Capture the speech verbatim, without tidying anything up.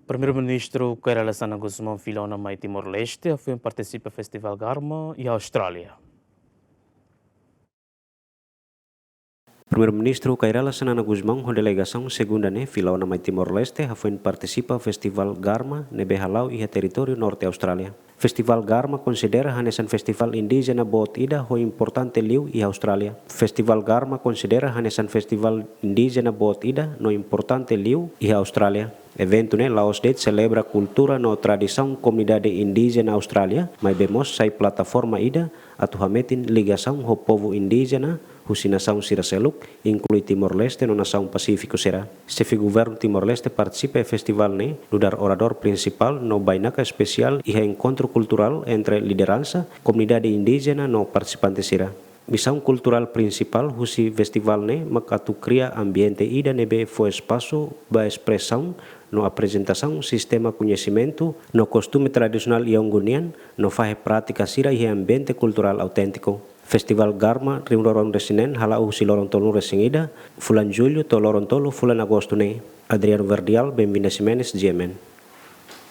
Primeiru-Ministru Kay Rala Xanana Gusmão fila ona mai Timor-Leste, hafoin partisipa Festivál Garma iha Austrália. Primeiru-Ministru Kay Rala Xanana Gusmão ho delegasaun segunda ne'e fila ona mai Timor-Leste, hafoin partisipa Festivál Garma ne'ebé hala'o iha territóriu Norte Austrália. Festivál Garma konsidera hanesan festivál indíjena boot ida ho importante liu iha Austrália. Festivál Garma konsidera hanesan festivál indíjena boot ida no importante liu iha Austrália. Eventu ne'e la'ós de'it selebra kultura no tradisaun komunidade indíjena Austrália, maibé mós sai plataforma ida atu hametin ligasaun ho povu indíjena husi nasaun sira seluk, inklui Timor-Leste no nasaun Pasífiku sira. Xefe Governu Timor-Leste partisipa iha festivál ne'e nu'udar oradór prinsipál no bainaka espesiál iha enkontru kulturál entre lideransa, komunidade indíjena no partisipante sira. Misaun kulturál prinsipál husi festivál ne'e mak atu kria ambiente ida ne'ebé fó espasu ba espresaun no aprezentasaun sistema koñesimentu no kostume tradisionál ida-ne'e nian no fahe prátika sira iha ambiente kulturál auténtiku. Festivál Garma rihun rua ruanulu-resin-neen hala'o husi loron tolunulu-resin-ida fulan Jullu to'o loron tolu fulan Agostu ne'e. Adriano Verdial, Benvinda Ximenes, G M N.